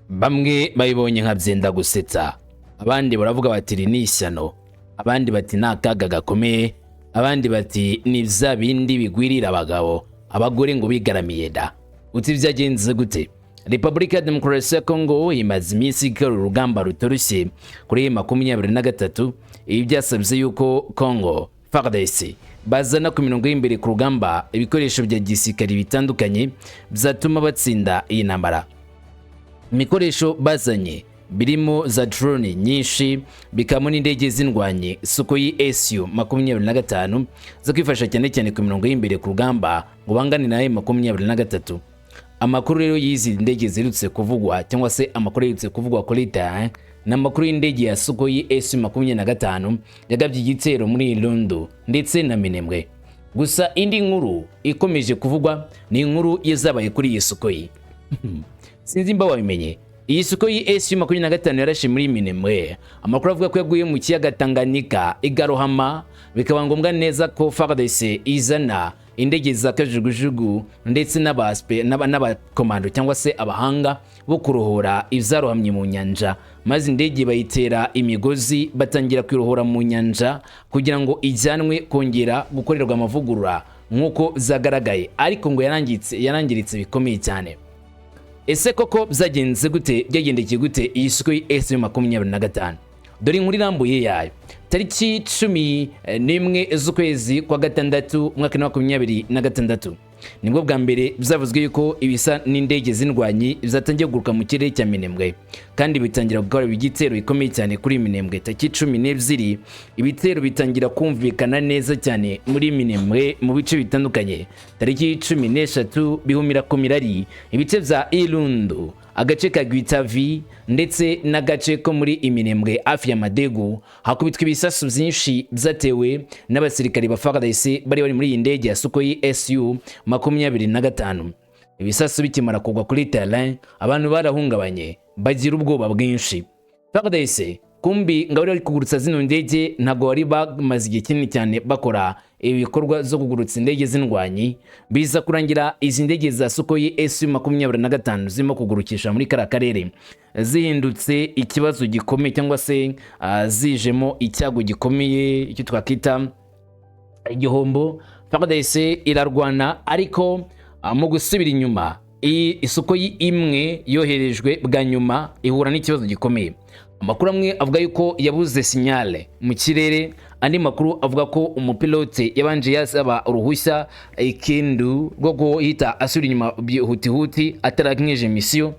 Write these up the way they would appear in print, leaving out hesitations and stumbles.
Bamwe bayibonye nka byenda gusetsa, abandi baravuga bati iri ni ishyano, abandi bati ni akaga gakomeye, abandi bati ni bya bindi bigwirira abagabo, abagore ngo bigaramiye da. Uti byagenze gute? Repubulika ya Demokarasi ya Kongo imaze iminsi ikora urugamba rutoroshye kuri 23. Ibi byasabye yuko Kongo FARDC bazana ku mirongo y'imbere ku rugamba ibikoresho bya gisirikare bitandukanye byatuma batsinda iyi ntambara. Ibikoresho bazanye birimo za drone nyinshi, bikabamo n'indege z'indwanyi Sukhoi Su 25 zo kwifasha cyane cyane ku mirongo y'imbere ku rugamba ngo bangane na 23. Amakuru rero y'izi ndege ziherutse kuvugwa, cyangwa se amakuru aherutse kuvugwa kuri terrain, ni amakuru y'indege ya Sukhoi Su 25 yagabye igitero muri Lundu ndetse na Minembwe. Gusa indi nkuru ikomeje kuvugwa ni inkuru yazabaye kuri iyi Sukhoi. Sinzi mba wabimenye, iyi Sukhoi Su 25 yarashe muri Minembwe. Amakuru avuga ko yaguye mu kiyaga Tanganyika igarohama, bikaba ngombwa neza ko FARDC izana indege za kajugujugu ndetse n'abakomando cyangwa se abahanga bo kurohora izarohamye mu nyanja, maze indege bayitera imigozi, batangira kuyirohora mu nyanja kugira ngo ijyanwe kongera gukorerwa amavugurura nk'uko zagaragaye, ariko ngo yarangiritse, yarangiritse bikomeye cyane. Ese koko byagenze gute? Byagendekeye gute iyi Sukhoi Su 25? Dore inkuru irambuye yayo. Tariki 11 z'ukwezi kwa gatandatu umwaka wa 2026 nibwo bwa mbere byavuzwe yuko ibisa n'indege z'indwanyi zatangiye kuguruka mu kirere cya Minembwe kandi bitangira gukora igitero bikomeye cyane kuri Minembwe. Tariki 12 ibitero bitangira kumvikana neza cyane muri Minembwe mu bice bitandukanye. Tariki 13 bihumira ku mirari ibice bya Irundu, agace ka Gwitavi ndetse n'agace ko muri Iminembwe hafi ya Madegu, hakubitwa ibisasu byinshi byatewe n'abasirikari ba FARDC bari bari muri iyi ndege ya Sukhoi Su 25. Ibisasu bikimara kugwa kuri terrain, abantu barahungabanye, bagira ubwoba bwinshi. FARDC kumbi ngo bari kugurutsa zino ndege ntabwo bari bamaze igihe kinini cyane bakora ibikorwa zo kugurutsa indege z'indwanyi. Biza kurangira izi ndege za Sukhoi Su 25 zirimo kugurukisha muri kariya karere zihindutse ikibazo gikomeye, cyangwa se zijemo icyago gikomeye, icyo twakita igihombo. FARDC irarwana, ariko mu gusubira inyuma iyi Sukhoi imwe yoherejwe bwa nyuma ihura n'ikibazo gikomeye. Amakuru amwe avuga yuko yabuze signal mu kirere, andi makuru avuga ko umupilote yabanje yasaba uruhushya ikindu rwo guhita asubira inyuma hutihuti atarakimweje mission,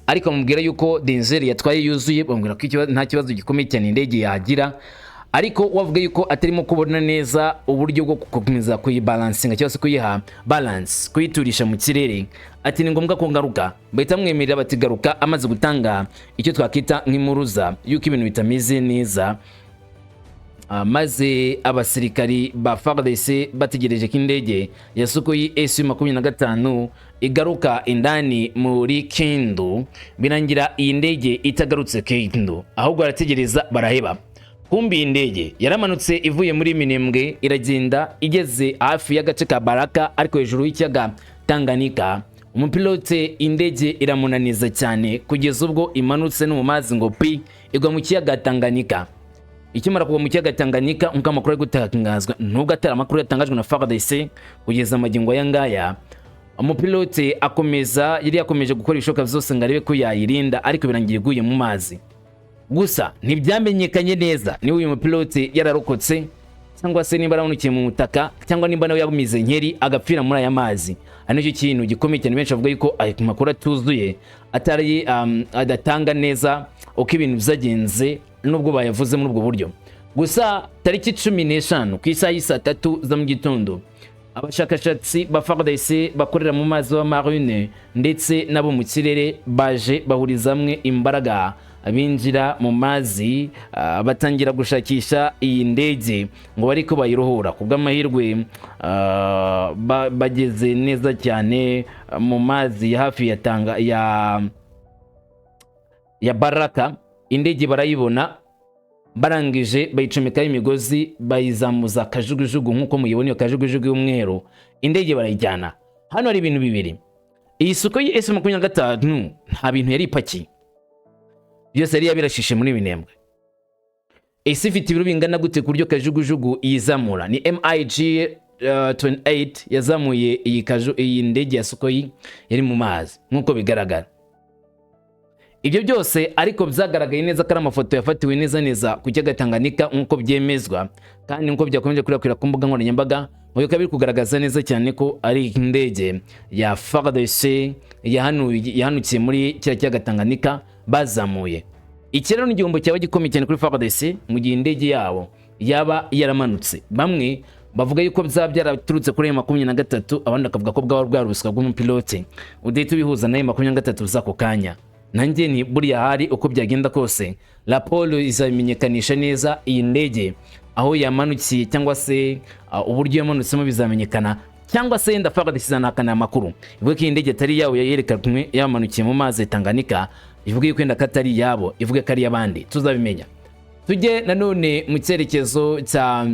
ariko amubwira yuko diesel yatwaye yuzuye, bamubwira ko nta kibazo gikomeye cyane indege yagira, ariko wavuga yuko atarimo kubona neza uburyo bwo gukomeza kuyibalansinga cyangwa se kuyiha balance, kuyiturisha mu kirere. Ati ni ngombwa ko ngaruka. Bahita bamwemerera bati garuka, amaze gutanga icyo twakita nk'impuruza yuko ibintu bitameze neza. Maze abasirikari ba FARDC bategereje ko indege ya Sukhoi Su 25 igaruka indani muri Kindu, birangira iyi ndege itagarutse Kindu, ahubwo barategereza baraheba. Kumbi iyi ndege yaramanutse ivuye muri Minembwe, iragenda, igeze hafi y'agace ka Baraka ariko hejuru y'ikiyaga Tanganyika, umupilote indege iramunaniza cyane kugeza ubwo imanutse no mu mazi ngo pi, igwa mu kiyaga Tanganyika. Ikimara kugwa mu kiyaga Tanganyika, nk'uko amakuru ari gutangazwa, nubwo atari amakuru yatangajwe na FARDC kugeza amagingo aya ngaya, umupilote akomeza, yari yakomeje gukora ibishoboka byose ngo arebe ko yayirinda, ariko birangiye iguye mu mazi. Gusa ntibyamenyekanye neza niba uyu mupilote yararokotse, cyangwa se niba yaramanukiye mu butaka, cyangwa nimba nawe yabumize nkeri agapfira muri aya mazi. Ari nicyo kintu gikomeye cyane benshi bavuga yuko aya makuru atuzuye, atari adatanga neza uko ibintu byagenze nubwo bayavuze muri ubwo buryo. Gusa tariki 15 ku isaha y'i 3 za mu gitondo, abashakashatsi ba FARDC bakorera mu mazi wa marine ndetse n'abo mu kirere baje bahuriza hamwe imbaraga, binjira mu mazi, batangira gushakisha iyi ndege ngo bariko bayirohora. Ku bw'amahirwe bageze neza cyane mu mazi hafi ya Tanga ya Baraka, indege barayibona. Barangije bayicomekaho imigozi, bayizamuza kajugujugu nk'uko muyibona iyo kajugujugu y'umweru, indege barayijyana. Hano hari ibintu bibiri: iyi Sukhoi Su 25 nta bintu yari ipakiye. Byose yari yabirashishe muri Minembwe. Ese ifite ibiro bingana gute ku buryo kajugujugu yizamura? Ni MiG 28 yazamuye iyi ndege ya Sukhoi yari mu mazi nk'uko bigaragara. Ibyo byose ariko byagaragaye neza ko ari amafoto yafatiwe neza neza ku kiyaga Tanganyika, nk'uko byemezwa kandi nk'uko byakomeje kwirakwira ku mbuga nkoranyambaga, ngo bikaba biri kugaragaza neza cyane ko ari indege ya FARDC yahanukiye muri kiriya kiyaga Tanganyika bazamuye. Iki rero ni igihombo cyaba gikomeye cyane kuri FARDC mu gihe indege yabo yaba yaramanutse. Bamwe bavuga yuko byaba byaraturutse kuri ayo 23, abandi bakavuga ko bwaba bwari ubuswa bw'umupilote udahita ubihuza n'ayo 23 z'ako kanya. Nanjye ni buriya hari uko byagenda kose, raporo izamenyekanisha neza iyi ndege aho yamanukiye, cyangwa se uburyo yamanutsemo bizamenyekana, cyangwa se yenda FARDC izanahakana amakuru, ivuga ko iyi ndege atari yabo yerekanwe yamanukiye mu mazi ya Tanganyika, ivuga yuko wenda ko atari iyabo, ivuga ko ari iy'abandi. Tuzabimenya. Tujye nanone mu cyerekezo cya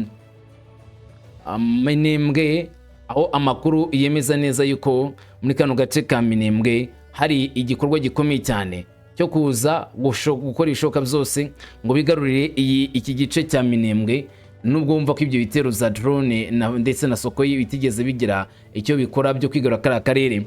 Minembwe, aho amakuru yemeza neza yuko muri kano gace ka Minembwe hari igikorwa gikomeye cyane cyo kuza gukora ibishoboka byose ngo bigarurire iki gice cya Minembwe, nubwo wumva ko ibyo bitero za drone ndetse na Sukhoi bitigeze bigira icyo bikora byo kwigarura kariya karere.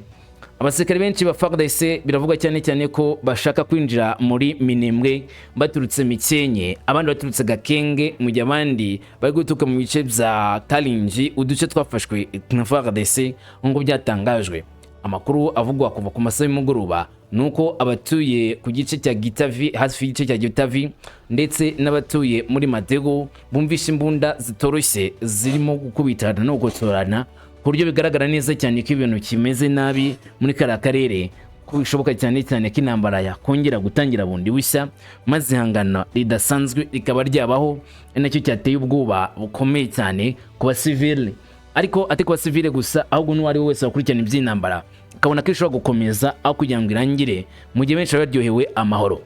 Abasirikare benshi ba FARDC biravugwa cyane cyane ko bashaka kwinjira muri Minembwe baturutse Mikenke, abandi baturutse Gakenge, mu gihe abandi bari guturuka mu bice bya Karingi, uduce twafashwe na FARDC nk'uko byatangajwe. Amakuru avugwa kuva ku masaha y'umugoroba ni uko abatuye ku gice cya Gitavi, hafi y'igice cya Gitavi, ndetse n'abatuye muri Madego bumvishe imbunda zitoroshye zirimo gukubitana no gukotorana, ku buryo bigaragara neza cyane ko ibintu kimeze nabi muri kariya karere, ko bishoboka cyane cyane ko intambara yakongera gutangira bundi bushya, maze ihangana ridasanzwe rikaba ryabaho, ari nacyo cyateye ubwoba bukomeye cyane ku basivile. Ariko atari ku basivile gusa, ahubwo n'uwo ari we wese wakurikirana iby'intambara akabona ko ishobora gukomeza aho kugira ngo irangire, mu gihe benshi baba baryohewe amahoro.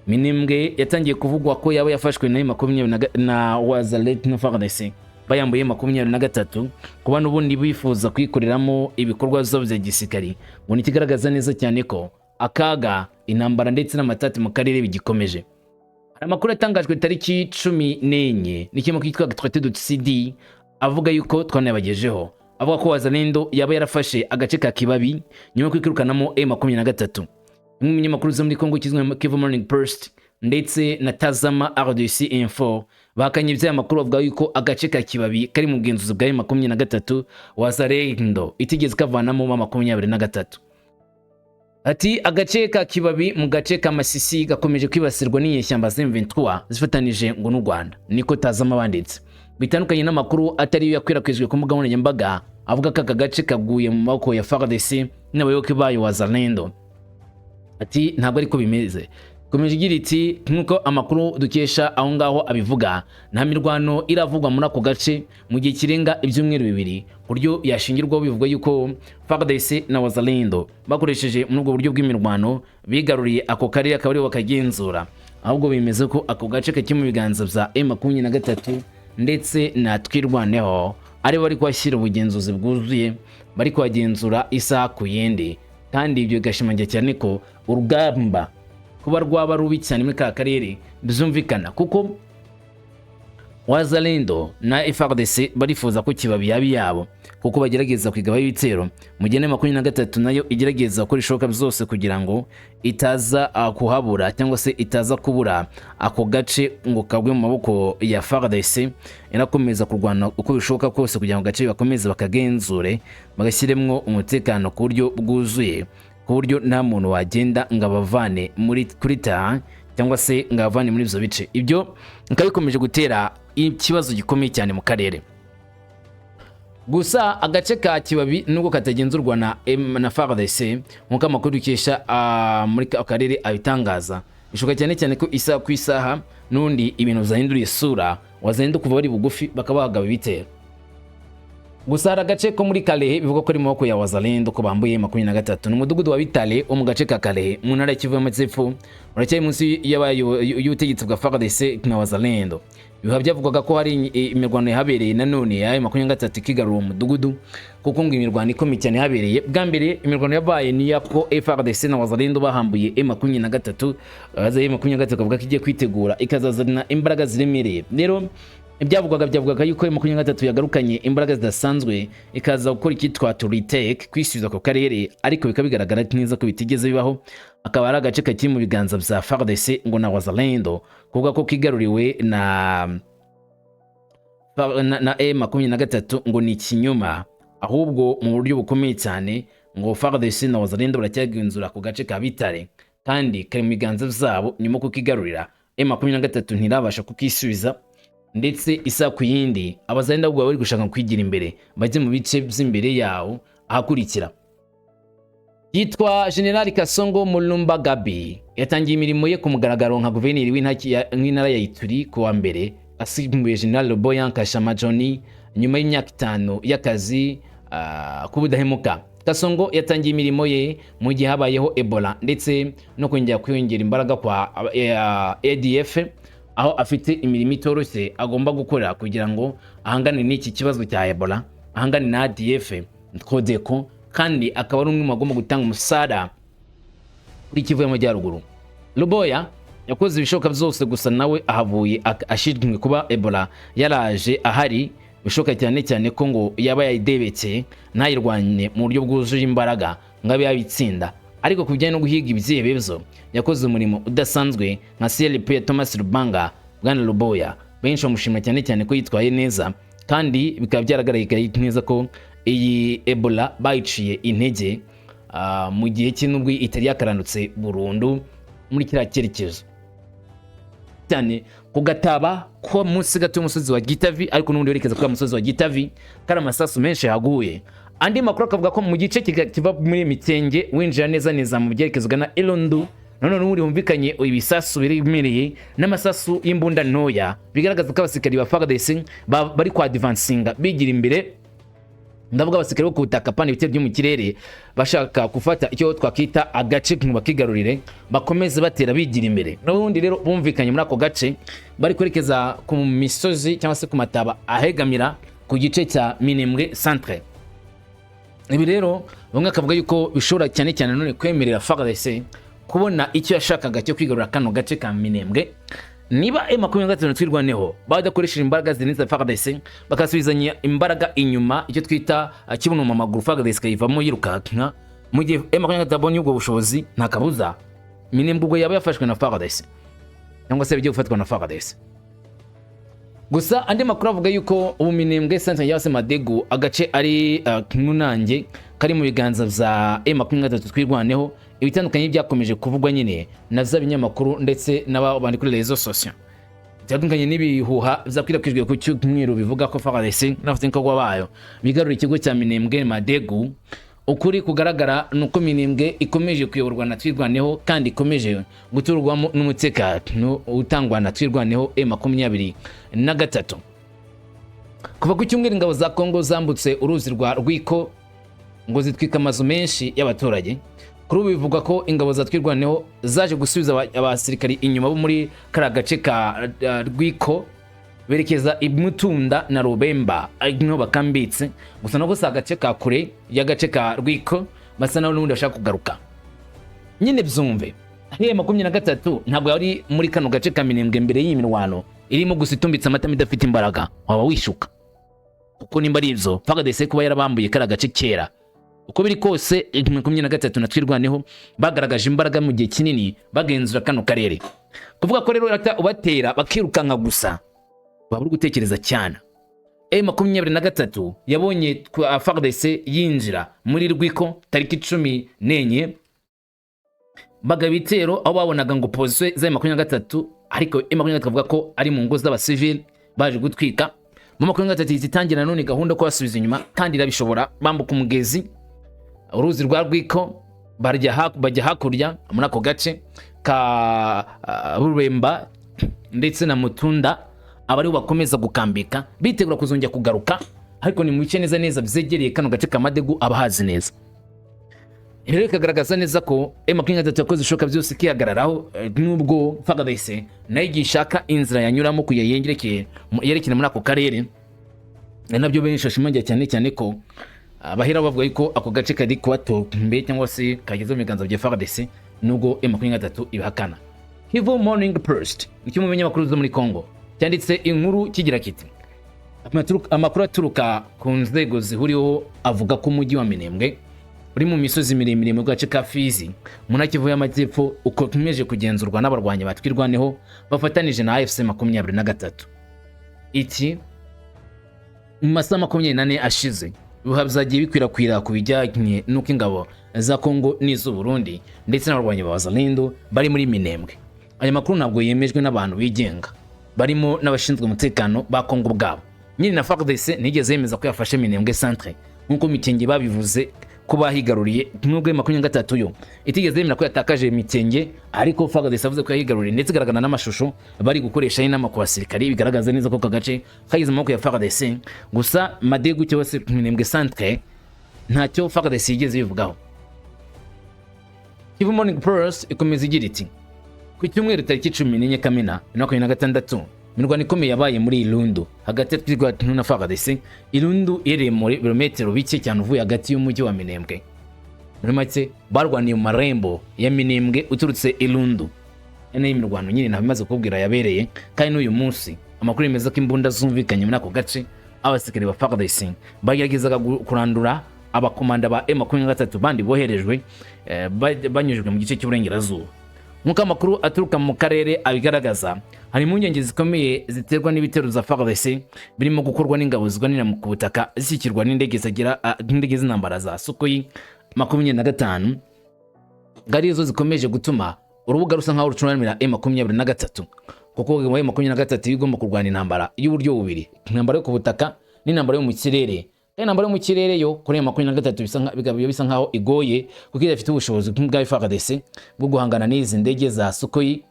Minembwe yatangiye kuvugwa ko yaba yafashwe na 20 na Wazalendo na FARDC bayambuye 23, kuba n'ubundi bifuza kuyikoreramo ibikorwa byabo bya gisirikari, ngo ni ikigaragaza neza cyane ko akaga, intambara ndetse n'amatati mu karere bigikomeje. Hari amakuru yatangajwe tariki 14 n'ikinyamakuru cyitwa Traité de CD, avuga yuko twanayabagejeho, avuga ko Wazalendo yaba yarafashe agace ka Kibabi nyuma yo kwirukanamo M23. Imwe mu binyamakuru zo muri Congo kizwi nka Kivu Morning Post ndetse na Tazama RDC Info bahakanye iby'aya makuru, bavuga yuko agace ka Kibabi kari mu bugenzuzi bwa M23, Wazalendo itigeze kavanamo M23. Ati agace ka Kibabi mu gace ka Masisi gakomeje kwibasirwa n'inyeshyamba za M23 zifatanije ngo n'u Rwanda, niko Tazama banditse. Bitandukanye n'amakuru atari yo yakwirakwijwe ku mbuga nkoranyambaga avuga ko aka gace kaguye mu maboko ya FARDC n'abayoboke bayo Wazalendo. Ati ntabwo ariko bimeze. Ikomeje igira iti nk'uko amakuru dukesha aho ngaho abivuga, nta mirwano iravugwa muri ako gace mu gihe kirenga ibyumweru 2, ku buryo yashingirwaho bivugwa yuko FARDC na Wazalendo bakoresheje muri ubwo buryo bw'imirwano bigaruriye ako karere, akaba aribo bakagenzura. Ahubwo bemeza ko ako gace kakiri mu biganza bya M23 ndetse na Twirwaneho, aribo bari kuhashyira ubugenzuzi bwuzuye, bari kuhagenzura isaha ku yindi. Kandi ibyo bigashimangira cyane ko urugamba kuba rwaba rubi cyane muri ka karere bizumvikana, kuko Wazalendo na FARDC barifuza ko Kibabi yaba iyabo, kuko bagerageza kwigabaho ibitero, mu gihe na 23 nayo igerageza gukora ishoboka byose kugira ngo itaza kuhabura, cyangwa se itaza kubura ako gace ngo kagwe mu maboko ya FARDC. Inakomeza kurwana uko bishoboka kose kugira ngo agace bakomeze bakagenzure, bagashyiremwo umutekano ku buryo bwuzuye, ku buryo nta muntu wagenda ngo abavane muri kuri terrain, cyangwa se ngo abavane muri ibyo bice. Ibyo bikaba bikomeje gutera ikibazo gikomeye cyane mu karere. Gusa agace ka Kibabi, nubwo katagenzurwa na FARDC nk'uko amakuru dukesha muri ka karere abitangaza, bishoboka cyane cyane ko isaha ku isaha n'ubundi ibintu byahindura isura, Wazalendo kuva bari bugufi bakaba bahagaba ibitero. Gusa hari agace ko muri Kalehe bivugwa ko ari mu maboko ya Wazalendo, ko bambuye 23. Ni umudugudu wa Bitale wo mu gace ka Kalehe mu ntara ya Kivu y'Amajyepfo, uracyari munsi y'ubutegetsi bwa FARDC na Wazalendo. Bikaba byavugwaga ko hari imirwano yahabereye nanone ya M23 ikigarura uwo mudugudu, kuko ngo imirwano ikomeye cyane yahabereye. Bwa mbere imirwano yabaye ni ko FARDC na Wazalendo bahambuye M23, baza M23 kavuga ko igiye kwitegura ikazazana imbaraga ziremereye. Rero ibyavugwaga byavugaga yuko M23 yagarukanye imbaraga zidasanzwe, ikaza gukora icyitwa to retake, kwisubiza ako karere, ariko bikaba bigaragara neza ko bitigeze bibaho. Akaba ari agace kakiri mu biganza bya FARDC ngo na Wazalendo, kuvuga ko kigaruriwe na M23 ngo ni ikinyoma. Ahubwo mu buryo bukomeye cyane ngo FARDC na Wazalendo baracyagenzura ku gace ka Bitare kandi kari mu biganza byabo. Nyuma kukigarurira, M23 ntirabasha kukisubiza, ndetse isa ku yindi Abazalendo ahubwo bari gushaka kwigira imbere, bajye mu bice by'imbere yawo ahakurikira. Yitwa General Kasongo Mulumba Gabi, yatangiye imirimo ye ku mugaragaro nka guverineri w'intara ya Ituri ku wa mbere, asimbuye General Boyan Kashama Johnny nyuma y'imyaka 5 y'akazi k'ubudahemuka. Kasongo yatangiye imirimo ye mu gihe habayeho Ebola ndetse no kongera kwiyongera imbaraga kwa ADF, aho afite imirimo itoroshye agomba gukora kugira ngo ahangane n'iki kibazo cya Ebola, ahangane na ADF Codeco, kandi akaba ari umwe mu bagomba gutanga umusada kuri Kivu y'Amajyaruguru. Luboya yakoze ibishoboka byose, gusa nawe ahavuye ashinzwe kuba Ebola yaraje ahari, bishoboka cyane cyane ko ngo yaba yayidebekeye ntayirwanye mu buryo bwuzuye imbaraga ngo abe yabitsinda. Ariko ku bijyanye no guhiga ibyihebe byo yakoze umurimo udasanzwe nka CLP ya Thomas Lubanga. Bwana Luboya benshi bamushima cyane cyane ko yitwaye neza, kandi bikaba byaragaragaye neza ko iyi Ebola bayiciye intege mu gihe cye, nubwo itari yakarandutse burundu muri kiriya cyerekezo cyane ku gataba ko munsi gato y'umusozi wa Gitavi, ariko n'ubundi werekeza kuri musozi wa Gitavi kari amasasu menshi yaguye. Andi makuru akavuga ko mu gice kiva muri Mitenge winjira neza neza mu byerekezo gana Elundu, none n'ubundi humvikanye ibisasu biremereye n'amasasu y'imbunda ntoya, bigaragaza ko abasirikari ba FARDC bari kwa advancinga bigira imbere. Ndavuga abasirikare bo ku butaka, pana ibitero byo mu kirere, bashaka gufata icyo twakita agace ngo bakigarurire, bakomeze batera bigira imbere. N'ubundi rero bumvikanye muri ako gace bari kwerekeza ku misozi cyangwa se ku mataba ahegamira ku gice cya Minembwe centre. Ibi rero bamwe bakavuga yuko bishobora cyane cyane none kwemerera FARDC kubona icyo yashakaga cyo kwigarurira kano gace ka Minembwe, niba M23 Twirwaneho badakoresheje imbaraga zirenze FARDC, bakasubizanya imbaraga inyuma, icyo twita kibuno mu maguru, FARDC ikayivamo yirukanka. Mu gihe M23 abonye ubwo bushobozi, nta kabuza Minembwe ubwo yaba yafashwe na FARDC cyangwa se bigiye gufatwa na FARDC. Gusa andi makuru avuga yuko ubu Minembwe centre cyangwa se Madegu, agace ari Munange, kari mu biganza bya M23 Twirwaneho. Ibitandukanye byakomeje kuvugwa nyine na za binyamakuru ndetse n'abandi kuri réseaux sociaux, bitandukanye n'ibihuha byakwirakwijwe ku cyumweru bivuga ko FARDC n'abafatanyabikorwa bayo bigarura ikigo cya Minembwe Madegu. Ukuri kugaragara ni uko Minembwe ikomeje kuyoborwa na Twirwaneho kandi ikomeje guturwamo n'umutekano utangwa na Twirwaneho M23. Kuva ku cyumweru ingabo za Kongo zambutse uruzi rwa Rwiko ngo zitwika amazu menshi y'abaturage. Kuri ubu bivugwa ko ingabo za Twirwaneho zaje gusubiza abasirikari inyuma bo muri kariya gace ka Rwiko, berekeza i Mutunda na Rubemba ari niho bakambitse. Gusa nabwo si agace ka kure y'agace ka Rwiko, basa naho n'ubundi bashaka kugaruka nyine. Byumve hariya 23 ntabwo yari muri kano gace ka Minembwe mbere y'iyi mirwano irimo gusa itumbitse amatama idafite imbaraga, waba wishuka, kuko nimba ari ibyo FARDC kuba yarabambuye kariya gace kera. Uko biri kose 23 na Twirwaneho bagaragaje imbaraga mu gihe kinini bagenzura kano karere. Kuvuga ko rero ubatera bakirukanka gusa, waba uri gutekereza cyane. M23 yabonye FARDC yinjira muri Rwiko tariki 14, bagaba ibitero aho babonaga ngo position za M23, ariko M23 avuga ko ari mu ngo z'abasivili baje gutwika. Mu 23 ihita itangira none gahunda yo kubasubiza inyuma, kandi irabishobora. Bambuka umugezi, uruzi rwa Rwiko, bajya hakurya muri ako gace ka Ruremba ndetse na Mutunda, aba aribo bakomeza gukambika bitegura kuzongera kugaruka, ariko ni mu bice neza neza byegereye kano gace ka Madegu, abahazi neza. Ibi rero bikagaragaza neza ko M23 yakoze ibishoboka byose ikihagararaho, nubwo FARDC nayo igiye ishaka inzira yanyuramo kugira yerekere muri ako karere. Ari nabyo benshi bashimangira cyane cyane ko abahera bavuga ko ako gace kari kubatombe cyangwa se kageze mu biganza bya FARDC, nubwo M23 ibihakana. Kivu Morning Post, kimwe mu binyamakuru zo muri Congo, cyanditse inkuru kigira kiti: "Amakuru aturuka ku nzego zihuriweho avuga ko umujyi wa Minembwe uri mu misozi miremire mu gace ka Fizi mu ntara Kivu y'Amajyepfo ukomeje kugenzurwa n'abarwanyi ba Twirwaneho bafatanije na AFC 23." Iki mu masaha 24 ashize, ibihuha byagiye bikwirakwira ku bijyanye n'uko ingabo za Kongo n'iz'u Burundi ndetse n'abarwanyi ba Wazalendo bari muri Minembwe. Aya makuru ntabwo yemejwe n'abantu bigenga barimo n'abashinzwe umutekano ba Kongo ubwabo nyine, na FARDC ntigeze yemeza ko yafashe Minembwe centre nk'uko Mikenge babivuze ko bahigaruriye, nubwo 23 yo itigeze yemera ko yatakaje Mikenge, ariko FARDC yavuze ko yahigaruriye, ndetse igaragara n'amashusho bari gukoresha inama ku basirikari bigaragaza neza ko aka gace kageze mu maboko ya FARDC. Gusa Madegu cyangwa se Minembwe centre ntacyo FARDC yigeze bivugaho. Kivu Morning Post ikomeza igira iti: "Ku cyumweru tariki 14 Kamena 2026, imirwano ikomeye yabaye muri Irundu hagati ya Twirwaneho na FARDC. Irundu iherereye muri birometero bike cyane uvuye hagati y'umujyi wa Minembwe." Muri make barwaniye mu marembo ya Minembwe uturutse Irundu. Ene imirwano nyine ntabwo imaze kubwira yabereye, kandi n'uyu munsi amakuru yemeza ko imbunda zumvikanye muri ako gace, abasirikare ba FARDC bageragezaga kurandura abakomanda ba M23 bandi boherejwe banyujijwe mu gice cy'uburengerazuba. Nk'uko amakuru aturuka mu karere abigaragaza, hari impungenge zikomeye ziterwa n'ibitero za FARDC birimo gukorwa n'ingabo zirwanira ku butaka zishyikirwa n'indege zigira n'indege z'intambara za Sukhoi 25, ngo arizo zikomeje gutuma urubuga rusa nkaho rucuramira M23, kuko M23 iba igomba kurwana intambara y'uburyo bubiri: intambara yo ku butaka n'intambara yo mu kirere. Kandi intambara yo mu kirere yo kuri M23 bikaba bisa nkaho igoye, kuko idafite ubushobozi nk'ubwa FARDC bwo guhangana n'izi ndege za Sukhoi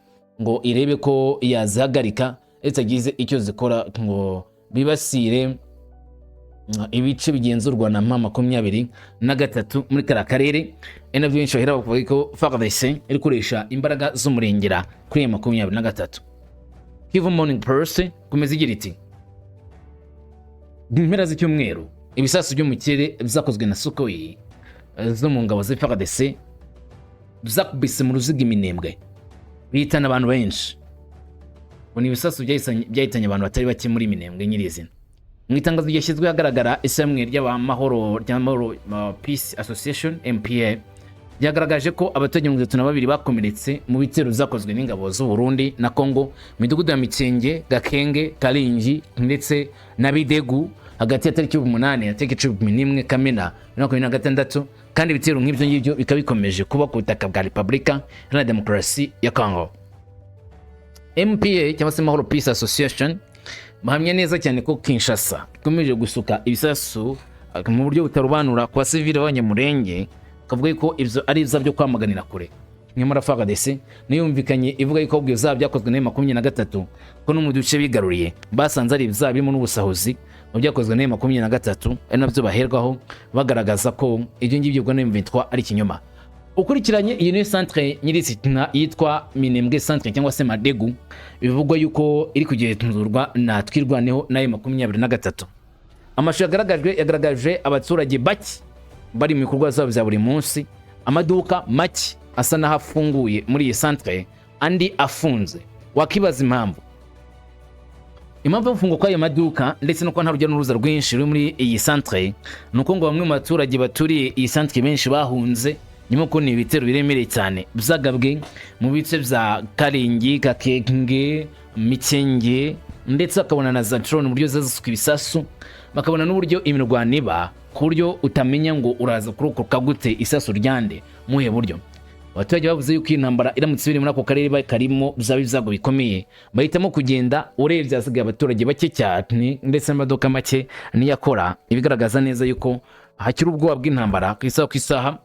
ngo irebe ko yazihagarika zitagize icyo zikora ngo bibasire ibice bigenzurwa na M23 muri kariya karere. Ari nabyo benshi bahera bavuga ko FARDC iri gukoresha imbaraga z'umurengera kuri M23. Kivu Morning Post ikomeza igira iti: "Mu mpera z'icyumweru, ibisasu byo mu kirere byakozwe na Sukhoi zo mu ngabo za FARDC byakubise mu ruziga Iminembwe, bihitana abantu benshi." Ngo ni ibisasu byahitanye abantu batari bake muri Minembwe nyirizina. Mu itangazo ryashyizwe ahagaragara, ishyirahamwe ry'amahoro ry'Amahoro Peace Association, MPA, ryagaragaje ko abaturage 32 bakomeretse mu bitero byakozwe n'ingabo z'u Burundi na Congo mu midugudu ya Mikenge, Gakenge, Karingi ndetse na Bidegu hagati ya tariki 8 na tariki 11 Kamena 2026. Kandi ibitero nk'ibyo ngibyo bikaba bikomeje kuba ku butaka bwa Repubulika Iharanira Demokarasi ya Congo. MPA cyangwa se Mahoro Peace Association bahamya neza cyane ko Kinshasa ikomeje gusuka ibisasu mu buryo butarobanura ku basivili b'Abanyamurenge, kavuga ko ibyo ari ibyaha byo kwamaganira kure. Nyamara FARDC niyumvikanye ivuga yuko ahubwo ibyaha byakozwe na 23, ko no mu duce bigaruriye basanze ari ibyaha birimo n'ubusahuzi mu byakozwe na 23, ari nabyo baherwaho bagaragaza ko ibyo ngibyo bwa M23 ari ikinyoma. Ukurikiranye iyi ni centre nyirizina yitwa Minembwe centre cyangwa se Madegu, bivugwa yuko iri kugenzurwa na Twirwaneho na 23. Amashusho yagaragajwe yagaragaje abaturage bake bari mu bikorwa byabo bya buri munsi, amaduka make asa n'aho afunguye muri iyi centre, andi afunze. Wakibaza impamvu yo gufungwa kw'ayo maduka ndetse no kuba nta rujya n'uruza rwinshi ruri muri iyi centre, ni uko ngo bamwe mu baturage baturiye iyi centre benshi bahunze nyuma yo kubona ibitero biremereye cyane byagabwe mu bice bya Karingi, Gakenge, Mikenge, ndetse bakabona na za drone uburyo zasuka ibisasu, bakabona n'uburyo imirwano iba ku buryo utamenya ngo uraza kurokoka gute, isasu ryande muhe buryo. Abaturage bavuze yuko iyi ntambara iramutse ibiri muri ako karere karimo byaba ibyago bikomeye, bahitamo kugenda. Urebye hasigaye abaturage bake cyane ndetse n'amaduka make niyo akora, ibigaragaza neza yuko hakiri ubwoba bw'intambara ku isaha ku isaha.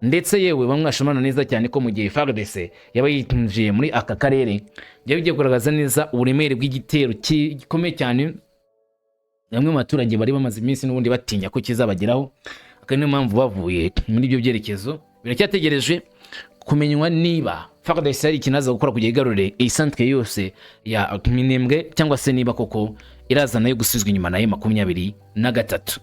Ndetse yewe bamwe bashimana neza cyane ko mu gihe FARDC yaba yinjiye muri aka karere, byaba bigiye kugaragaza neza uburemere bw'igitero gikomeye cyane bamwe mu baturage bari bamaze iminsi n'ubundi batinya ko kizabageraho, akaba niyo mpamvu bavuye muri ibyo byerekezo. Biracyategerejwe kumenywa niba FARDC hari ikintu aza gukora kugira igarure iyi centre yose ya Minembwe, cyangwa se niba koko iraza nayo gusubizwa inyuma na M23.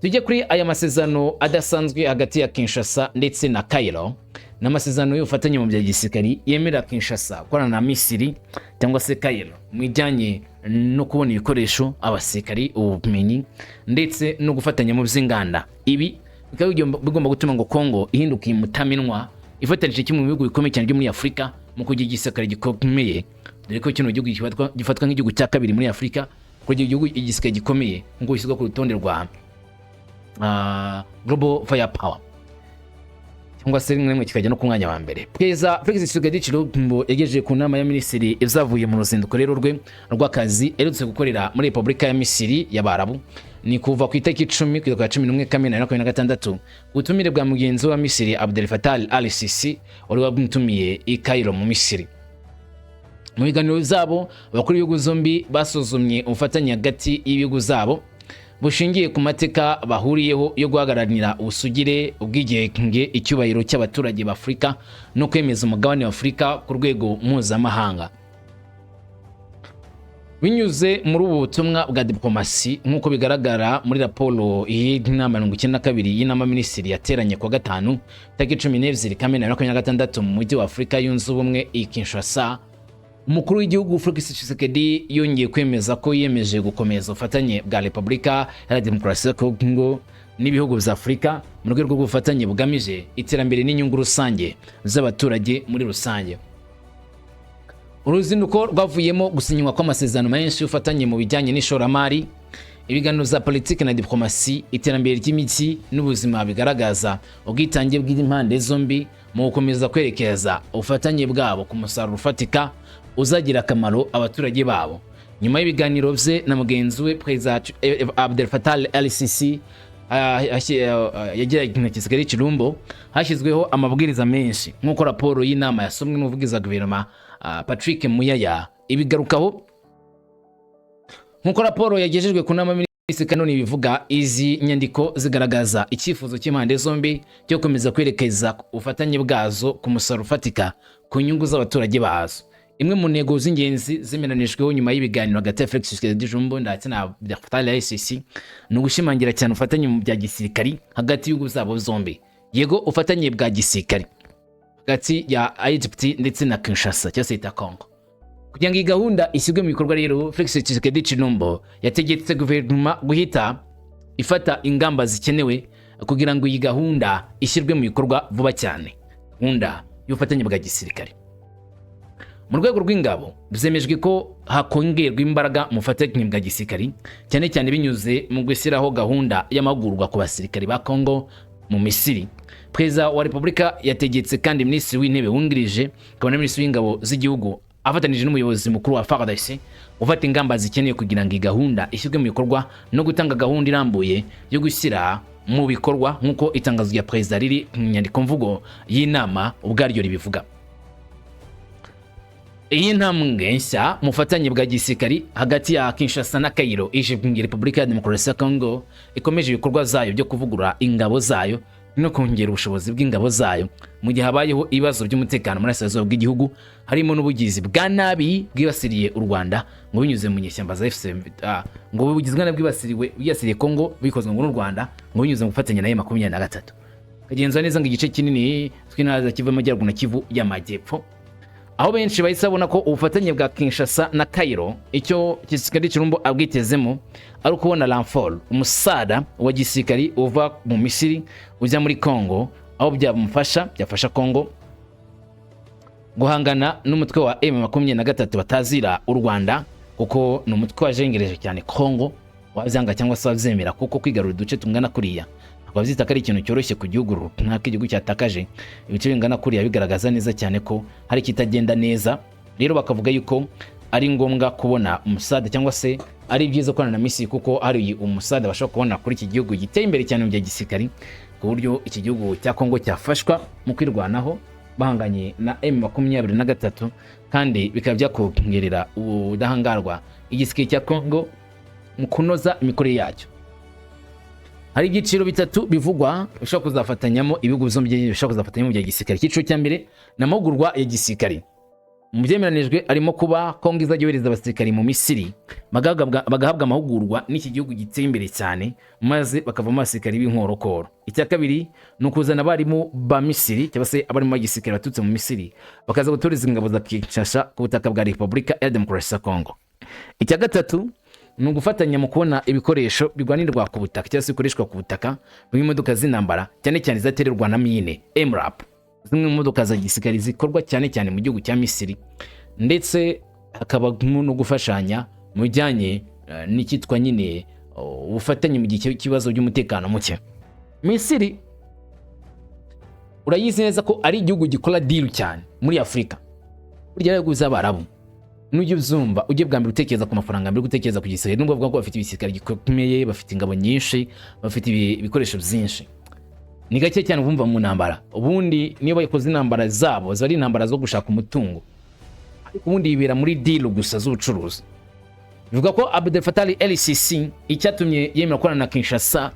Tujye kuri aya masezerano adasanzwe hagati ya Kinshasa ndetse na Cairo. Ni amasezerano y'ubufatanye mu bya gisirikari yemerera Kinshasa gukorana na Misiri cyangwa se Cairo mu bijyanye no kubona ibikoresho, abasirikari, ubumenyi ndetse no gufatanya mu by'inganda. Ibi bikaba bigomba gutuma ngo Congo ihinduka umutamenwa ifatanije kimwe mu bihugu bikomeye cyane byo muri Afurika mu kugira igisirikare gikomeye, dore ko kino gihugu gifatwa nk'igihugu cya kabiri muri Afurika kugira igihugu igisirikare gikomeye, nk'uko bishyirwa ku rutonde rwa Global Firepower, cyangwa se rimwe rimwe kikajya no ku mwanya wa mbere. Perezida Felix Tshisekedi Tshilombo yagejeje ku nama ya minisitiri ibyavuye mu ruzinduko rero rwe rw'akazi aherutse gukorera muri Repubulika ya Misiri y'Abarabu. Ni kuva ku itariki 10 kugeza ku ya 11 Kamena 2026, ku butumire bwa mugenzi wa Misiri Abdel Fattah al-Sisi, wari wamutumiye i Cairo mu Misiri. Mu biganiro zabo, abakuru b'ibihugu zombi basuzumye ubufatanye hagati y'ibihugu zabo bushingiye ku mateka bahuriyeho yo guhagararira ubusugire, ubwigenge, icyubahiro cy'abaturage b'Afurika no kwemeza umugabane wa Afurika ku rwego mpuzamahanga. Binyuze muri ubu butumwa bwa diplomasi, nk'uko bigaragara muri raporo y'inama 92 y'inama minisitiri yateranye kuwa gatanu tariki 12 Kamena 2026 mu mujyi wa Afurika Yunze Ubumwe i Kinshasa, umukuru w'igihugu Felix Tshisekedi yongeye kwemeza ko yiyemeje gukomeza ubufatanye bwa Repubulika Iharanira Demokarasi ya Kongo n'ibihugu bya Afurika mu rwego rw'ubufatanye bugamije iterambere n'inyungu rusange z'abaturage muri rusange. Uruzinduko rwavuyemo gusinywa kw'amasezerano menshi y'ubufatanye mu bijyanye n'ishoramari, ibiganiro za politiki na diplomasi, iterambere ry'imijyi n'ubuzima, bigaragaza ubwitange bw'impande zombi mu gukomeza kwerekeza ubufatanye bwabo ku musaruro ufatika uzagira akamaro abaturage babo. Nyuma y'ibiganiro bye na mugenzi we Perezida Abdel Fattah el-Sisi yagiranye na Tshisekedi Tshilombo, hashyizweho amabwiriza menshi, nk'uko raporo y'inama yasomwe n'umuvugizi wa guverinoma Patrick Muyaya ibigarukaho. Nk'uko raporo yagejejwe ku nama minisitiri Kanoni bivuga, izi nyandiko zigaragaza icyifuzo cy'impande zombi cyo gukomeza kwerekeza ubufatanye bwazo ku musaruro ufatika ku nyungu z'abaturage bazo. Imwe mu ntego z'ingenzi zemeranijweho nyuma y'ibiganiro hagati ya Felix Tshisekedi Tshilombo ndetse na Abdel Fattah el-Sisi ni ugushimangira cyane ubufatanye mu bya gisirikari hagati y'ibihugu zabo zombi. Yego, ubufatanye bwa gisirikari hagati ya Egypt ndetse na Kinshasa cyangwa se yita Congo. Kugira ngo iyi gahunda ishyirwe mu bikorwa rero, Felix Tshisekedi Tshilombo yategetse guverinoma guhita ifata ingamba zikenewe kugira ngo iyi gahunda ishyirwe mu bikorwa vuba cyane, gahunda y'ubufatanye bwa gisirikare. Mu rwego rw'ingabo, byemejwe ko hakongerwa imbaraga mu bufatanye bwa gisirikari, cyane cyane binyuze mu gushyiraho gahunda y'amahugurwa ku basirikari ba Congo mu Misiri. Perezida wa Repubulika yategetse kandi Minisitiri w'Intebe wungirije akaba na Minisitiri w'Ingabo z'igihugu, afatanije n'umuyobozi mukuru wa FARDC, gufata ingamba zikenewe kugira ngo iyi gahunda ishyirwe mu bikorwa no gutanga gahunda irambuye yo gushyira mu bikorwa, nk'uko itangazo rya perezida riri mu nyandiko mvugo y'inama ubwaryo ribivuga. Iyi ntambwe nshya mu bufatanye bwa gisirikari hagati ya Kinshasa na Cairo ije mu Repubulika ya Demokarasi ya Congo ikomeje ibikorwa zayo byo kuvugurura ingabo zayo no kongera ubushobozi bw'ingabo zayo, mu gihe habayeho ibibazo by'umutekano muri burasirazuba bw'igihugu, harimo n'ubugizi bwa nabi bwibasiriye u Rwanda ngo binyuze mu nyeshyamba za AFC, ngo ubugizi bwa nabi bwibasiriye Congo bikozwe ngo n'u Rwanda ngo binyuze mu gufatanya na M23, kagenzura neza ngo igice kinini tw'intara za Kivu y'Amajyaruguru na Kivu y'Amajyepfo, aho benshi bahise babona ko ubufatanye bwa Kinshasa na Cairo, icyo Tshisekedi Tshilombo abwitezemo ari ukubona renfort, umusada wa gisirikari uva mu Misiri ujya muri Congo, aho byamufasha, byafasha Congo guhangana n'umutwe wa M23 batazira u Rwanda, kuko ni umutwe wajengereje cyane Congo, wabyanga cyangwa se wabyemera, kuko kwigarurira uduce tungana kuriya ntabwo babyita ko ari ikintu cyoroshye ku gihugu runaka. Igihugu cyatakaje ibice bingana kuriya bigaragaza neza cyane ko hari ikitagenda neza. Rero bakavuga yuko ari ngombwa kubona umusada, cyangwa se ari byiza gukorana na Misiri, kuko hari umusada bashobora kubona kuri iki gihugu giteye imbere cyane mu bya gisirikari, ku buryo iki gihugu cya Kongo cyafashwa mu kwirwanaho bahanganye na M23, kandi bikaba byakongerera ubudahangarwa igisirikare cya Kongo mu kunoza imikorere yacyo. Hari ibyiciro bitatu bivugwa bishobora kuzafatanyamo ibihugu byombi, bishobora kuzafatanyamo bya gisirikare. Icyiciro cya mbere ni amahugurwa ya gisirikare. Mu byemeranijwe harimo kuba Kongo izajya yohereza abasirikari mu Misiri, bagahabwa amahugurwa n'iki gihugu giteye imbere cyane, maze bakavamo abasirikari b'inkorokoro. Icya kabiri ni ukuzana abarimu ba Misiri, cyangwa se abarimu ba gisirikare baturutse mu Misiri, bakaza gutoreza ingabo za Kinshasa ku butaka bwa Repubulika ya Demokarasi ya Kongo. Icya gatatu ni ugufatanya mu kubona ibikoresho birwanirwa ku butaka, cyangwa se bikoreshwa ku butaka, nk'imodoka z'intambara, cyane cyane zatererwa na mine MRAP, zimwe mu modoka za gisirikare zikorwa cyane cyane mu gihugu cya Misiri, ndetse hakaba no gufashanya mu bijyanye n'icyitwa nyine ubufatanye mu gihe cy'ibibazo by'umutekano muke. Misiri urayizi neza ko ari igihugu gikora deal cyane muri Afurika. Burya ibihugu by'Abarabu nujya uzumva, ujye bwa mbere utekereza ku mafaranga mbere yo gutekereza ku gisirikare, nubwo bavuga ko bafite ibisirikare gikomeye, bafite ingabo nyinshi, bafite ibikoresho byinshi. Ni gake cyane bumva mu ntambara. Ubundi niyo bakoze intambara zabo, ziba ari intambara zo gushaka umutungo, ariko ubundi yibera muri deal gusa z'ubucuruzi. Bivuga ko Abdel Fattah el-Sisi icyatumye yemera gukorana na Kinshasa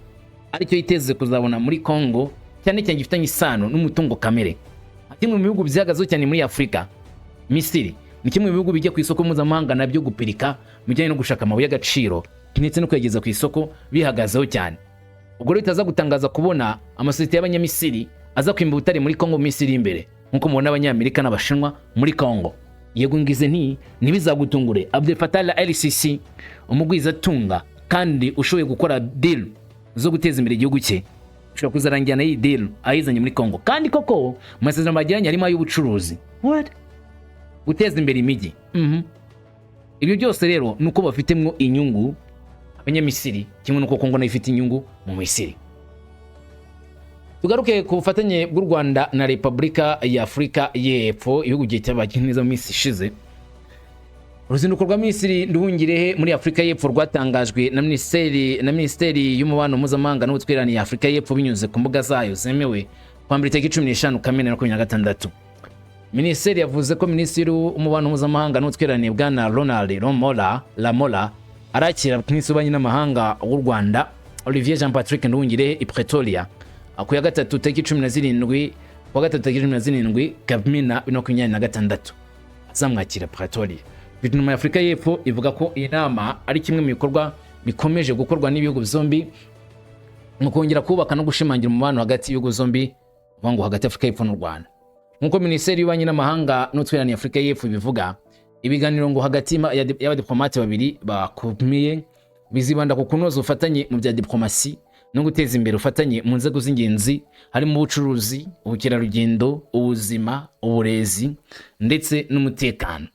aricyo yiteze kuzabona muri Congo, cyane cyane gifitanye isano n'umutungo kamere. Kimwe mu bihugu byihagazeho cyane muri Afurika, Misiri ni kimwe mu bihugu bijya ku isoko mpuzamahanga nabyo gupirika mu bijyanye no gushaka amabuye y'agaciro ndetse no kuyageza ku isoko, bihagazeho cyane. Ubwo rero bitaza gutangaza kubona amasosiyete y'Abanyamisiri aza kwimba ubutare muri Congo mu minsi iri imbere, nk'uko mubona Abanyamerika n'Abashinwa muri Congo. Yego, ngize nti ntibizagutungure Abdel Fattah el-Sisi, umugwizatunga kandi ushoboye gukora deal zo guteza imbere igihugu cye, ushobora kuzarangira na iyi deal ayizanye muri Congo. Kandi koko mu masezerano bagiranye harimo ay'ubucuruzi, what, guteza imbere imijyi. Ibyo byose rero ni uko bafitemo inyungu Abanyamisiri, kimwe n'uko Kongo nayo ifite inyungu mu Misiri. Tugaruke ku bufatanye bw'u Rwanda na Repubulika ya Afurika y'Epfo, ibihugu cyabaye neza mu minsi ishize. Uruzinduko rwa Minisitiri Nduhungirehe muri Afurika y'Epfo rwatangajwe na Minisiteri y'Umubano Mpuzamahanga n'Ubutwererane ya Afurika y'Epfo binyuze ku mbuga zayo zemewe, kuwa mbere tariki 15 Kamena 2026. Minisiteri yavuze ko Minisitiri w'Umubano Mpuzamahanga n'Ubutwererane, Bwana Ronald Lamola, arakira Minisitiri w'Ububanyi n'Amahanga w'u Rwanda, Olivier Jean Patrick Nduhungirehe, i Pretoria ku ya gatatu tariki 17, ku wa gatatu tariki 17 Kamena 2026, azamwakira Pretoria. Guverinoma ya Afurika y'Epfo ivuga ko iyi nama ari kimwe mu bikorwa bikomeje gukorwa n'ibihugu byombi mu kongera kubaka no gushimangira umubano hagati y'ibihugu byombi, uvuga ngo hagati y'Afurika y'Epfo n'u Rwanda. Nk'uko Minisiteri y'Ububanyi n'Amahanga n'Ubutwererane ya Afurika y'Epfo ibivuga, ibiganiro ngo hagati y'abadiplomate babiri bakomeye bizibanda ku kunoza ubufatanye mu bya diplomasi no guteza imbere ubufatanye mu nzego z'ingenzi, harimo ubucuruzi, ubukerarugendo, ubuzima, uburezi ndetse n'umutekano.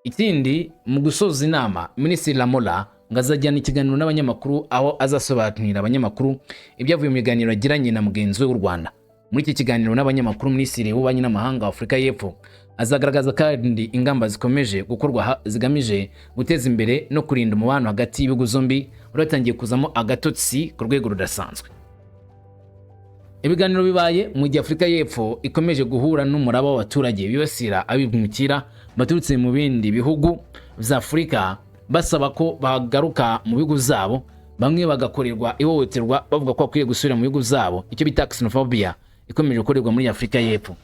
Ikindi, mu gusoza inama, Minisitiri Lamola ngo azajyana ikiganiro n'abanyamakuru, aho azasobanurira abanyamakuru ibyavuye mu biganiro yagiranye na mugenzi we w'u Rwanda. Muri iki kiganiro n'abanyamakuru, Minisitiri w'Ububanyi n'Amahanga wa Afurika y'Epfo azagaragaza kandi ingamba zikomeje gukorwa zigamije guteza imbere no kurinda umubano hagati y'ibihugu zombi wari kuzamo agatotsi ku rwego rudasanzwe. Ibiganiro bibaye mu gihe Afurika y'Epfo ikomeje guhura n'umuraba w'abaturage bibasira abimukira baturutse mu bindi bihugu bya Afurika, basaba ko bagaruka mu bihugu zabo, bamwe bagakorerwa ihohoterwa bavuga ko bakwiye gusubira mu bihugu zabo, icyo bita xenophobia ikomeje gukorerwa muri Afurika y'Epfo.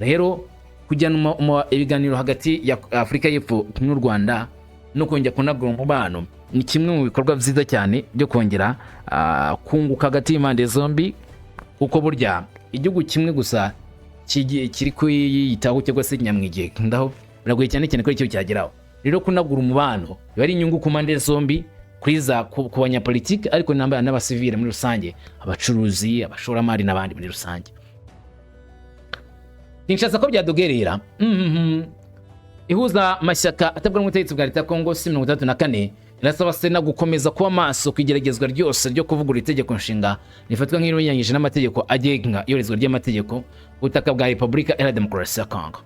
Rero kujyana ibiganiro hagati ya Afurika y'Epfo n'u Rwanda no kongera kunagura umubano ni kimwe mu bikorwa byiza cyane byo kongera kunguka hagati y'impande zombi, kuko burya igihugu kimwe gusa kiri kwiyitaho cyangwa se nyamwigendaho biragoye cyane cyane ko icyo cyageraho. Rero kunagura umubano biba ari inyungu ku mpande zombi, kuri za ku banyapolitiki, ariko n'abasivile muri rusange, abacuruzi, abashoramari n'abandi muri rusange. Kinshasa ko byadogerera. Ihuza amashyaka atabwa n'ubutegetsi bwa leta ya Kongo C 64 irasaba Sena gukomeza kuba maso ku igeragezwa ryose ryo kuvugurura itegeko nshinga rifatwa nk'irinyuranyije n'amategeko agenga iyoherezwa ry'amategeko ku butaka bwa Repubulika Iharanira Demokarasi ya Kongo.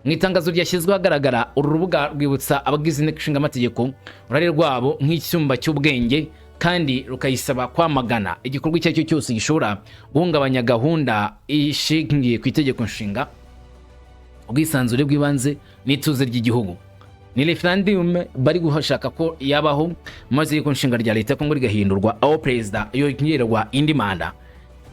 Mu itangazo ryashyizwe ahagaragara, uru rubuga rwibutsa abagize Inteko Ishinga Amategeko uruhare rwabo nk'icyumba cy'ubwenge, kandi rukayisaba kwamagana igikorwa icyo ari cyo cyose gishobora guhungabanya gahunda ishingiye ku itegeko nshinga, ubwisanzure bw'ibanze n'ituze ry'igihugu. Ni referendum bari gushaka ko yabaho, maze itegeko nshinga rya leta ya Kongo rigahindurwa, aho perezida yongererwa indi manda.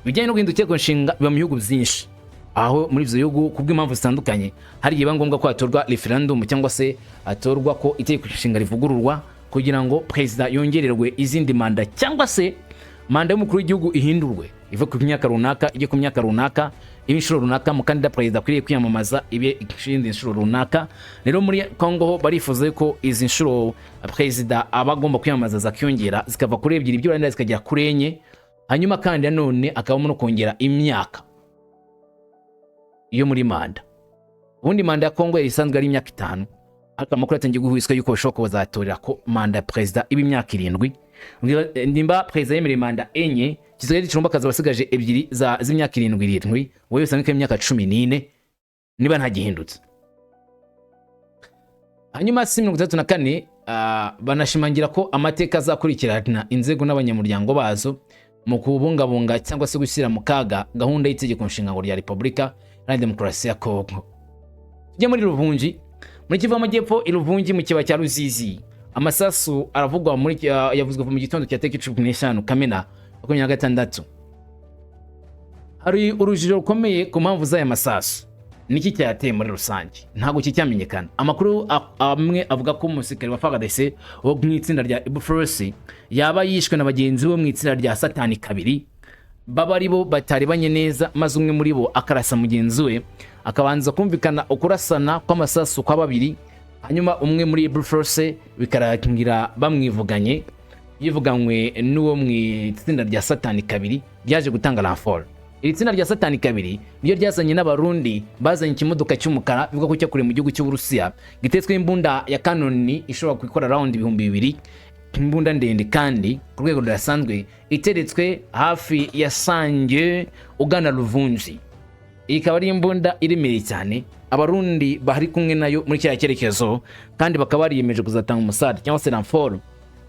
Ibijyanye no guhindura itegeko nshinga biba mu bihugu byinshi, aho muri ibyo bihugu kubw'impamvu zitandukanye hari igihe biba ngombwa ko hatorwa referendum cyangwa se hatorwa ko itegeko nshinga rivugururwa kugira ngo perezida yongererwe izindi manda, cyangwa se manda y'umukuru w'igihugu ihindurwe, ive ku myaka runaka ijye ku myaka runaka, ibe inshuro runaka umukandida perezida akwiriye kwiyamamaza, ibe izindi nshuro runaka. Rero muri Kongo ho barifuza ko izi nshuro perezida aba agomba kwiyamamaza zakiyongera, zikava kuri ebyiri by'uburinganire zikagera kuri enye. Hanyuma kandi nanone akabamo no kongera imyaka yo muri manda. Ubundi manda ya Kongo yari isanzwe ari imyaka 5, ariko amakuru yatangiye guhwiswa yuko bashobora kuba bazatorera ko manda ya perezida iba imyaka 7. Nimba perezida yemereye manda enye, Tshisekedi Tshilombo akazaba asigaje ebyiri z'imyaka 7 7, wowe usanga ko imyaka 14 niba nta gihindutse. Hanyuma C64 banashimangira ko amateka azakurikirana inzego n'abanyamuryango bazo mu kubungabunga cyangwa se gushyira mu kaga gahunda y'itegeko nshinga rya Repubulika Iharanira Demokarasi ya Kongo. Tujye muri Ruvungi, muri Kivu y'Amajyepfo, i Ruvungi mu kibaya cya Ruzizi. Amasasu aravugwa muri yavuzwe mu gitondo cya tariki 15 Kamena 26. Hari urujijo rukomeye ku mpamvu z'aya masasu. Niki cyayateye muri rusange ntabwo kicyamenyekana. Amakuru amwe avuga ko umusirikare wa FARDC wo mu itsinda rya Ibuforosi yaba yishwe na bagenzi be mu itsinda rya Satani kabiri, baba ari bo bataribanye neza, maze umwe muri bo akarasa mugenzi we, akabanza kumvikana ukurasana kw'amasasu kwa babiri, hanyuma umwe muri Ibuforosi bikarangira bamwivuganye, yivuganywe n'uwo mu itsinda rya Satani kabiri ryaje gutanga renfort. Iri tsinda rya Satani kabiri niyo ryazanye n'Abarundi bazanye ikimodoka cy'umukara bivuga ko cyakorewe mu gihugu cy'Uburusiya, gitetsweho imbunda ya kanoni ishobora gukora round 2000, imbunda ndende kandi ku rwego rudasanzwe, iteretswe hafi ya Sange ugana Ruvunji. Iyi ikaba ari imbunda iremereye cyane. Abarundi bari kumwe nayo muri kiriya cyerekezo, kandi bakaba bariyemeje kuzatanga umusada cyangwa se renfort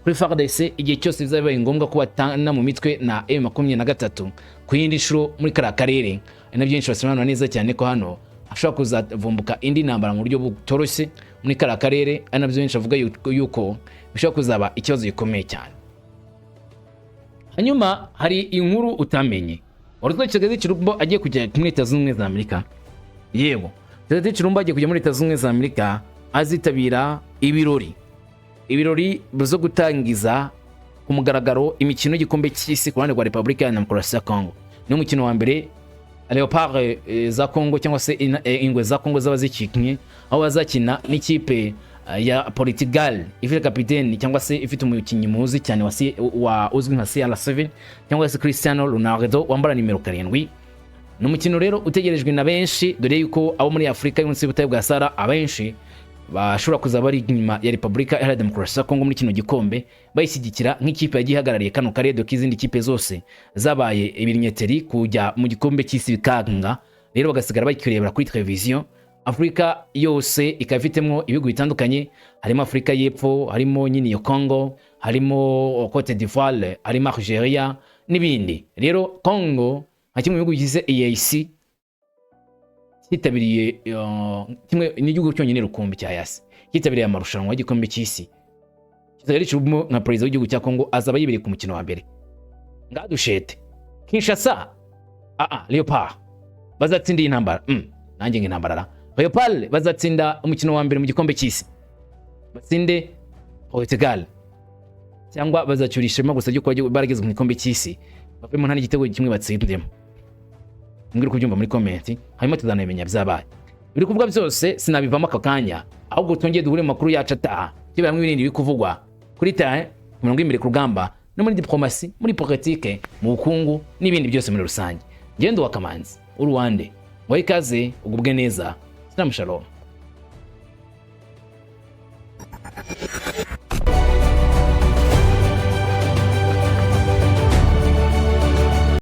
kuri FARDC igihe cyose bizaba bibaye ngombwa ko batana mu mitwe na M23 ku yindi nshuro muri kariya karere. Ari nabyo benshi basobanura neza cyane ko hano hashobora kuzavumbuka indi ntambara mu buryo butoroshye muri kariya karere, ari nabyo benshi bavuga yuko bishobora kuzaba ikibazo gikomeye cyane. Hanyuma hari inkuru utamenye: wari uzi ko Tshisekedi Tshilombo agiye kujya muri Leta Zunze Ubumwe za Amerika? Yego, Tshisekedi Tshilombo agiye kujya muri Leta Zunze Ubumwe za Amerika, azitabira ibirori zo gutangiza ku mugaragaro imikino y'igikombe cy'isi ku ruhande rwa Repubulika ya Demokarasi ya Congo. Ni umukino wa mbere Leopard za Congo cyangwa se ingwe za Congo zaba zikinnye, aho bazakina n'ikipe ya Portugal ifite kapiteni cyangwa se ifite umukinnyi muzi cyane wa uzwi nka CR7 cyangwa se Cristiano Ronaldo wambara nimero 7. Ni umukino rero utegerejwe na benshi, dore yuko abo muri Afurika y'munsi y'ubutayu bwa Sahara abenshi bashobora kuzaba bari inyuma ya Repubulika Iharanira Demokarasi ya Kongo muri kino gikombe, bayishyigikira nk'ikipe yagiye ihagarariye kano karere, dore ko izindi kipe zose zabaye ibirinyeteri kujya mu gikombe cy'isi bikanga, rero bagasigara bakirebera kuri televiziyo. Afurika yose ikaba ifitemo ibihugu bitandukanye, harimo Afurika y'Epfo, harimo nyine iyo Congo, harimo Cote d'Ivoire, harimo Algeria n'ibindi. Rero Congo nka kimwe mu bihugu bigize EAC cyitabiriye, kimwe n'igihugu cyonyine rukumbi cya EAC cyitabiriye amarushanwa y'igikombe cy'isi, kizajya gicibwamo nka perezida w'igihugu cya Congo azaba yibereye ku mukino wa mbere. Ngadushete Kinshasa, aa Leopard bazatsinda iyi ntambara. Nanjye ngo intambara ra Leopard bazatsinda umukino wa mbere mu gikombe cy'isi, batsinde Portugal, cyangwa bazacyura ishema gusa ryo kuba barageze mu gikombe cy'isi, bavemo nta n'igitego kimwe batsindemo? Mbwira uko ubyumva muri comment, hanyuma tuzanabimenya byabaye. Biri kuvuga byose sinabivamo aka kanya, ahubwo twongeye duhure mu makuru yacu ataha, turebera hamwe ibindi biri kuvugwa kuri terrain, ku mirongo y'imbere ku rugamba, no muri diplomasi, muri politike, mu bukungu n'ibindi byose muri rusange. Ngendo wa Kamanzi uruwande ngo ikaze, ugubwe neza. Sinamu, shalom.